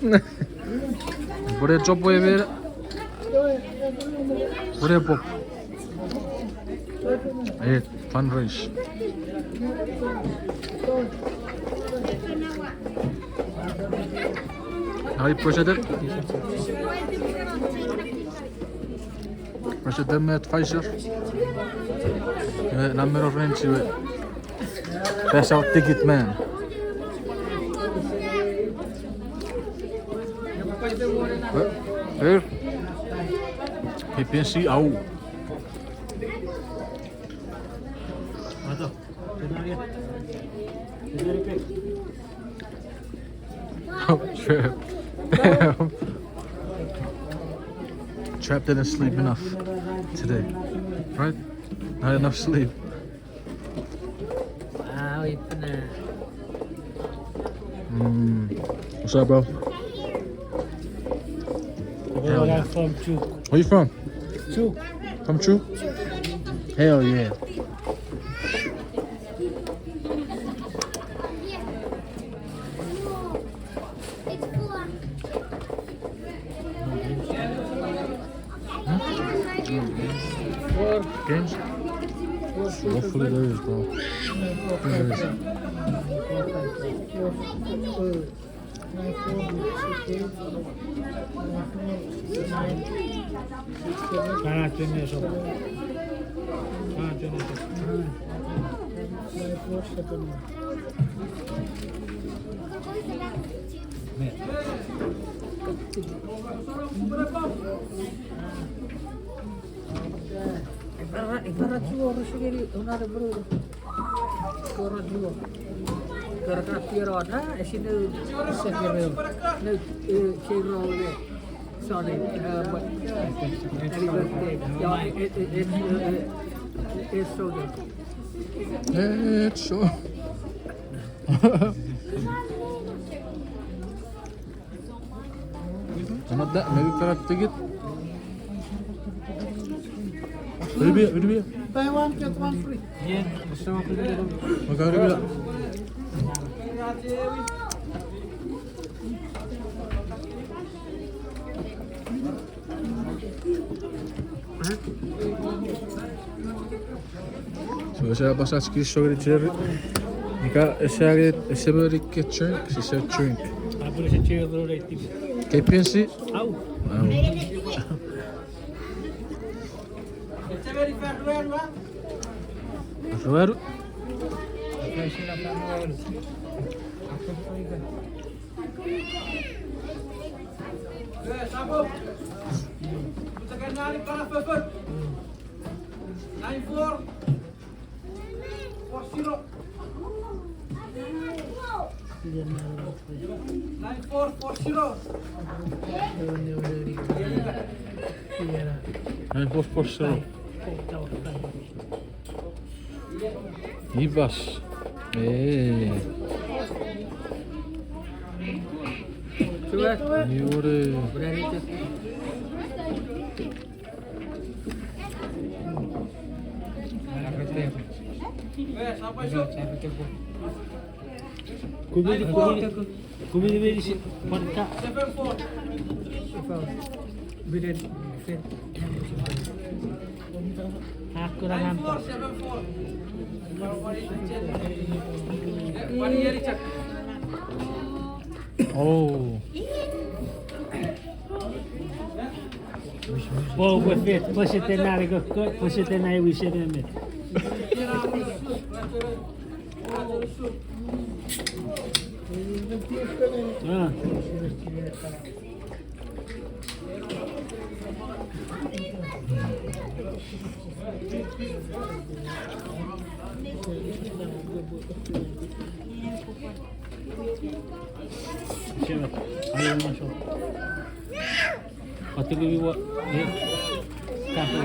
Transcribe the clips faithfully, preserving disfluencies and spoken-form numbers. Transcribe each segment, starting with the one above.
Pure chop we mena. Pure pop. Eh, fundraise. Ai, President. President me advisor. Eh, number of range we. Pass out ticket man. Eh, eh. K P N C, au. Oh, trap. Damn. Trap didn't sleep enough today. Right? Not enough sleep. Wow, ipna. Mm. What's up, bro? Hell yeah. I'm from Chuuk. Where you from? Chuuk. From Chuuk? Hell yeah. Games? Hopefully there is, bro. Hopefully there is. Ifa ra, ifa ra chuo rusugeni unare bru. Kora chuo. Kora ka piero na, esi no sekere. No, eh, kero le. Sorry, uh, but happy birthday. Yeah, it, it, it, uh, it's so good. It's so. Another, maybe for a ticket. Maybe, maybe. Buy one, get one free. Yeah, what's up? Okay, maybe. So, ese apasa skis sogeri cherry. Ika ese age, ese mori ke drink, sise drink. K P N C? Au. Au. Rueru. Nine four. Four zero. Nine four four zero. Nine four four zero. Ivas. Eh. Iore. Kumini, kumini, kumini, kumini, si, parka. Hakuna nampa. Oh. Oh, we fit. Push it in, now we go. Push it in, now we sit in it. Ah. Shema, ayo, masho. Pati kumi wa, eh, kapo.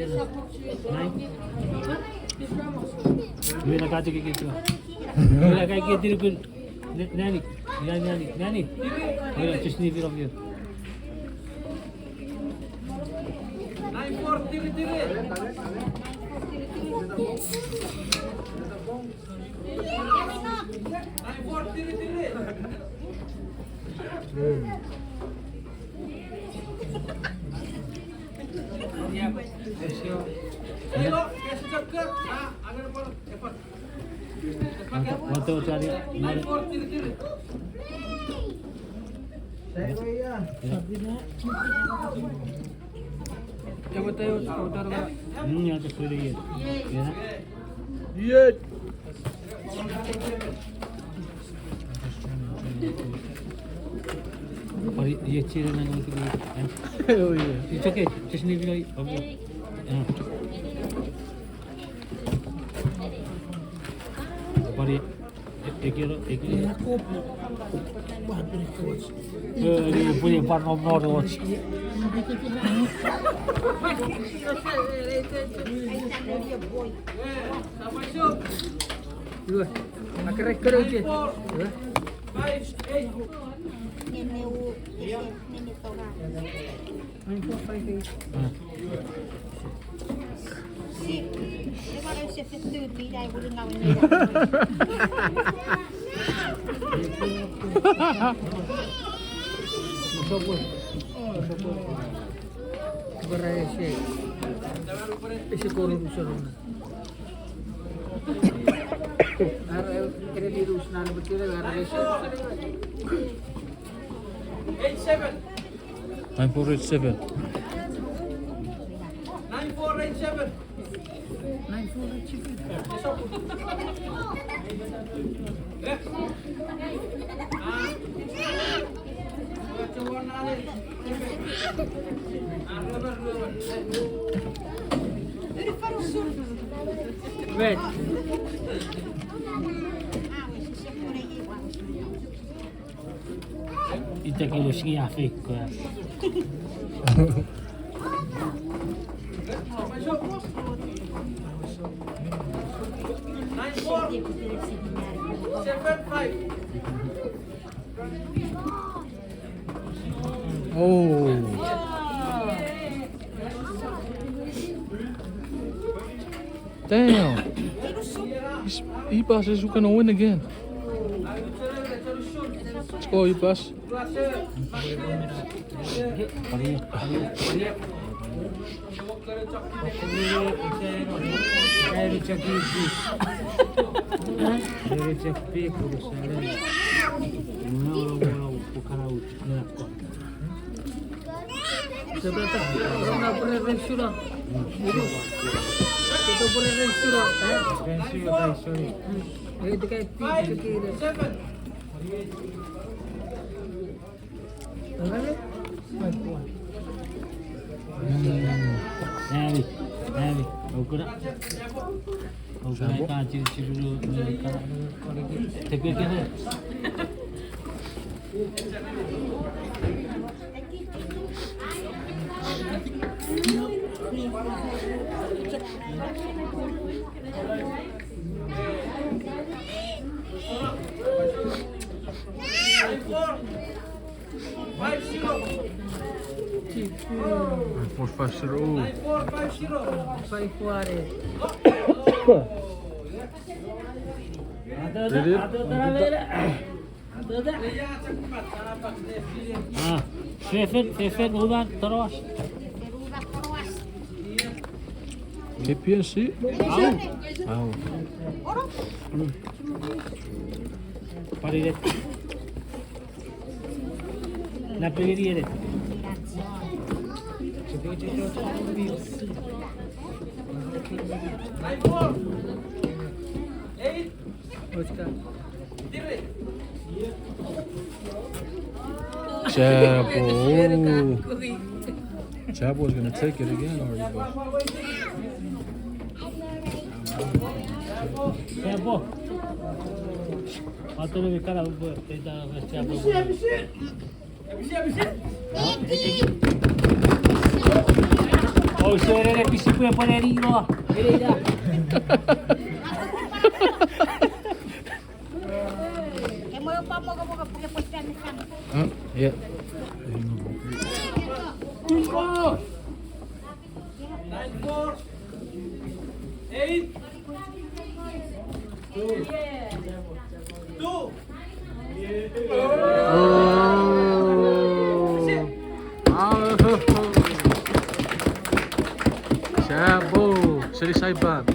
Nine. Mira kati kiki tu. Mira kai kiti kun. Nani, nani, nani, nani. Mira, just leave it on you. Nine four, tiri, tiri. It's okay. Just leave it. Okay. Pari, e-, ekiro, ekiro. Eh, ni pui par nom nor och. Iwe, akere kero iche. Iwe. Eight seven. Nine four eight seven. Nine four eight seven. Nine four eight seven. Wait. Ita kilo singi afik. Nine four. Seven five. Oh. Damn. He's, Ipas is gonna win again. Let's go, Ipas. Ami, ami, okuna. Okuna. Sabo. Ita chiru chiru no, no, ka. Tepe kene. Five zero. Nine four five zero. Nine four five zero. Five four. Ready? Ah, fefin, fefin, uman, toroas. K P S C? Au. Au. Pariret. Napengeni ere. Chapel. Chapel is gonna take it again, or you go? Chapel. Atoro mi kana upo, eta Chapel. Usun ere pisi pwe pwe neni no. Ere ina. Huh? Yeah. Nine four. Eight. Two. Two. Oh. Ah. Sabo, seni Saipan.